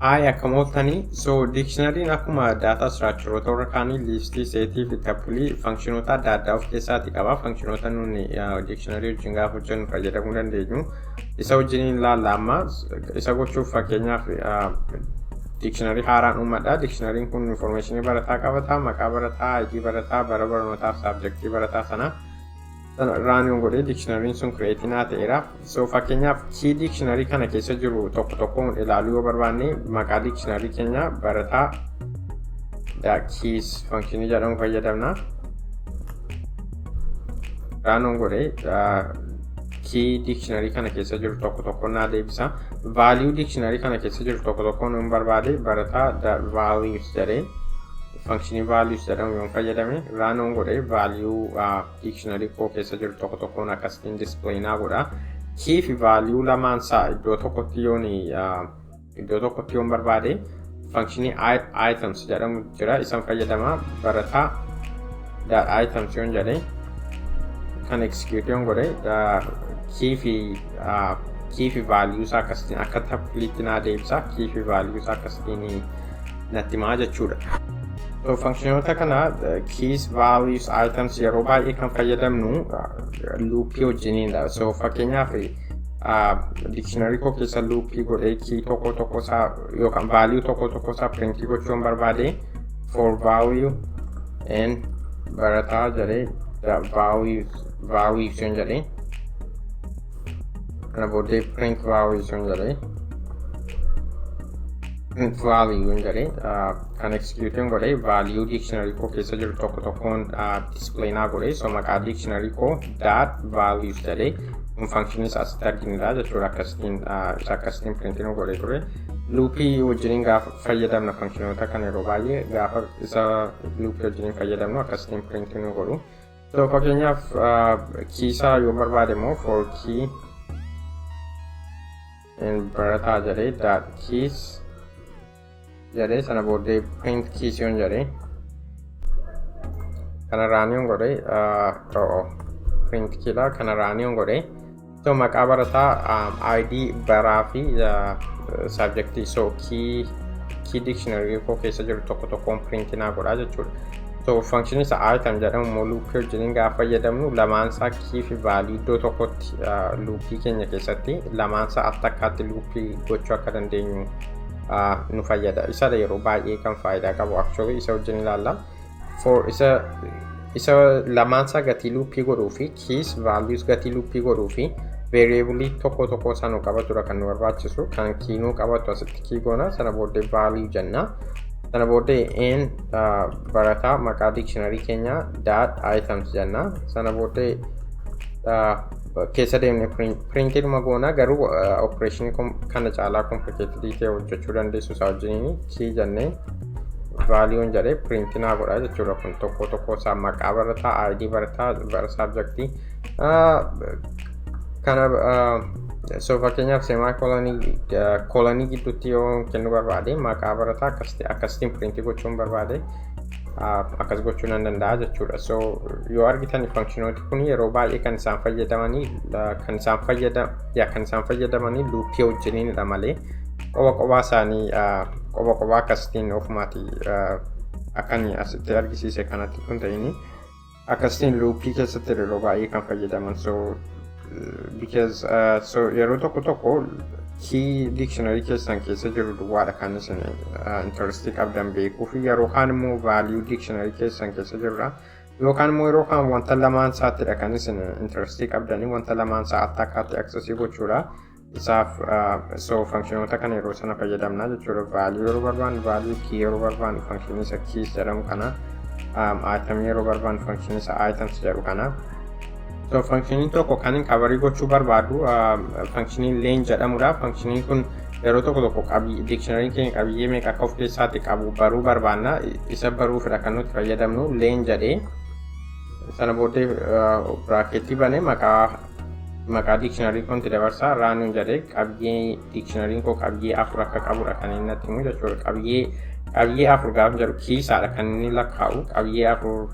Hi, akkam ooltanii. So dictionaryn akkuma data structureoota warra kaanii listii, setii fi tupleii functionoota adda addaa of keessaati qaba. Functionoota nuni dictionary wajjin gaafa hojjennu fayyadamuu dandeenyu. Isa wajjin ilaalla amma. Isa gochuuf fakkeenyaaf dictionary haaraan uumadha. Dictionaryn kun informationii barataa qabata, maqaa barataa, ID barataa, bara barnootaa fi subjectii barataa sana. Run godhee dictionaryn sun create naa ta'eera. So fakkeenyaaf key dictionary kana keessa jiru tokko tokkoon ilaaluu yoo barbaanne, maqaa dictionary keenya barataa keys functionii jedhamu fayyadamna. Run godhee key dictionary kana keessa jiru tokko tokkoon naa deebisa. Value dictionary kana keessa jiru tokko tokkoon yoo barbaade, barataa values jedhee functionii values jedhamu yoon fayyadame, run godhee value dictionary koo keessa jiru tokko tokkoon akkasitiin display naa godha. Key fi value lamaan isaa iddoo tokkotti yoon barbaade, functionii items jedhamu jira, isan fayyadama. Barataa dot items yoon jedhe, kan execute yoon godhe, key fi value isaa akkasitiin akka tupleiitti naa deebisa. Key fi value isaa akkasitiin natti himaa jechuudha. So functionoota kana, keys, values, items, yeroo baay'ee kan fayyadamnu loopii wajjiniidha. So fakkeenyaaf dictionary koo keessa loopii godhee key tokko tokko isaa yookaan value tokko tokko isaa printii gochuun barbaade, for value in barataa jedhee values yoon jedhee, kana booddee print values yoon jedhee, print value yoon jedhee, kan execute godhee value dictionary koo keessa jiru tokko tokkoon display naa godhee. So maqaa dictionary koo dot values jedhee, kun function isaa asitti arginudha jechuudha. Akkasitiin isa akkasitiin print nu godhee ture. Loopii wajjiniin gaafa fayyadamna functionoota kana, yeroo baay'ee gaafa isa loopii wajjiniin fayyadamnu akkasitiin print nu godhu. So fakkeenyaaf key isaa yoo barbaade immoo, for key in barataa jedhee dot keys jedhee, sana booddee print keys yoon jedhee, kana run yoon godhee, print keydha, kana run yoon godhee, so maqaa barataa, ID, baraa fi subjectii, so key dictionary koo keessa jiru tokko tokkoon print naa godhaa jechuudha. So function isa item jedhamu immoo loopii wajjiniin gaafa fayyadamnu, lamaan isaa key fi value iddoo tokkotti loopii keenya keessatti lamaan isaa al takkaatti loopii gochuu akka dandeenyu nu fayyada. Isadha yeroo baay'ee kan faayidaa qabu, actually isa wajjin ilaalla. For isa lamaan isaa gatii loopii godhuu fi keys values gatii loopii godhuu fi variable tokko tokko isaa nu qabatudha kan nu barbaachisu. Kan key nu qabatu asitti key goona, sana booddee value jenna. Sana booddee in barataa maqaa dictionary keenya dot items jenna. Sana booddee keessa deemne printiidhuma goona, garuu operationii kana caalaa complicated ta'e hojjechuu dandeessu isaa wajjiniin. Key jennee valueun jedhee print naa godha jechuudha. Kun tokko tokko isaa maqaa barataa, ID barataa, bara, subjectii kana. So fakkeenyaaf semicolonii colonii gidduutti yoo kennuu barbaade, maqaa barataa akkasitiin printii gochuun barbaade, akkas gochuu nan danda'a jechuudha. So yoo argitan, functionooti kun yeroo baay'ee kan isaan fayyadamanii loopii wajjiniinidha malee qoba qobaa isaanii qoba qobaa akkasitiin ofumaati akkan asitti argisiise kanatti kun ta'ini akkasitiin loopii keessatti yeroo baay'ee kan fayyadaman. So because so yeroo tokko tokko key dictionary keessan keessa jiru duwwaadha kan isin interestii qabdan beekuu fi yeroo kaan immoo value dictionary keessan keessa jirudha. Yookaan immoo yeroo kaan wanta lamaan isaattidha kan isin interestii qabdanii, wanta lamaan isaa akkaatti accessii gochuudha. Isaaf so functionoota kana yeroo sana fayyadamna jechuudha. Value yeroo barbaannu value, key yeroo barbaannu functionii isa keys jedhamu kana, item yeroo barbaannu functionii isa items jedhu kana. So functioniin tokko kan hin coverii gochuu barbaadu functionii len jedhamudha. Functioniin kun yeroo tokko tokko dictionary keenya qabiyyee meeqa akka of keessaatti qabu baruu barbaanna. Isa baruufidha kan nuti fayyadamnu. Len jedhee, sana booddee bracketii banee maqaa dictionary koonti dabarsaa. Runuun jedhee, qabiyyee dictionaryn koo qabiyyee afur akka qabudha kan inni natti himu jechuudha. Qabiyyee afur gaafa jedhu key isaadha kan inni lakkaa'u. Qabiyyee afur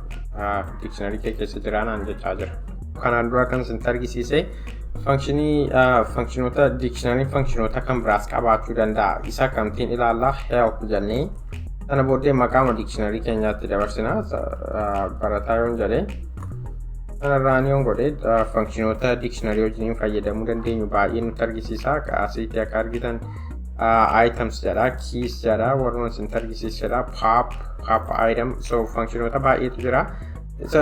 dictionary kee keessa jira naan jechaa jira. Kanaan dura kan isin argisiise Functionii, functionoota, dictionary functionoota kan biraas qabaachuu danda'a. Isa akkamittiin ilaallaa? Help jennee, sana booddee maqaama dictionary keenyaatti dabarsina. Barataa yoon jedhee, sanarraan yoon godhe, functionoota dictionary wajjiniin fayyadamuu dandeenyu baay'ee nutti argisiisa. Asitti akka argitan items jedha, keys jedha, warruma isin argisiisedha, pop, pop item. So functionoota baay'eetu jira. Isa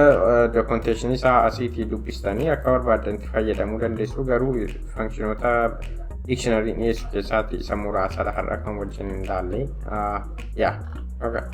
documentation isaa asiitii dubbistanii akka barbaadanitti fayyadamuu dandeessu. Garuu functionoota dictionary dhiyeessu keessaatti isa muraasadha har'a kan wajjin hin ilaalle. Yaa, okay.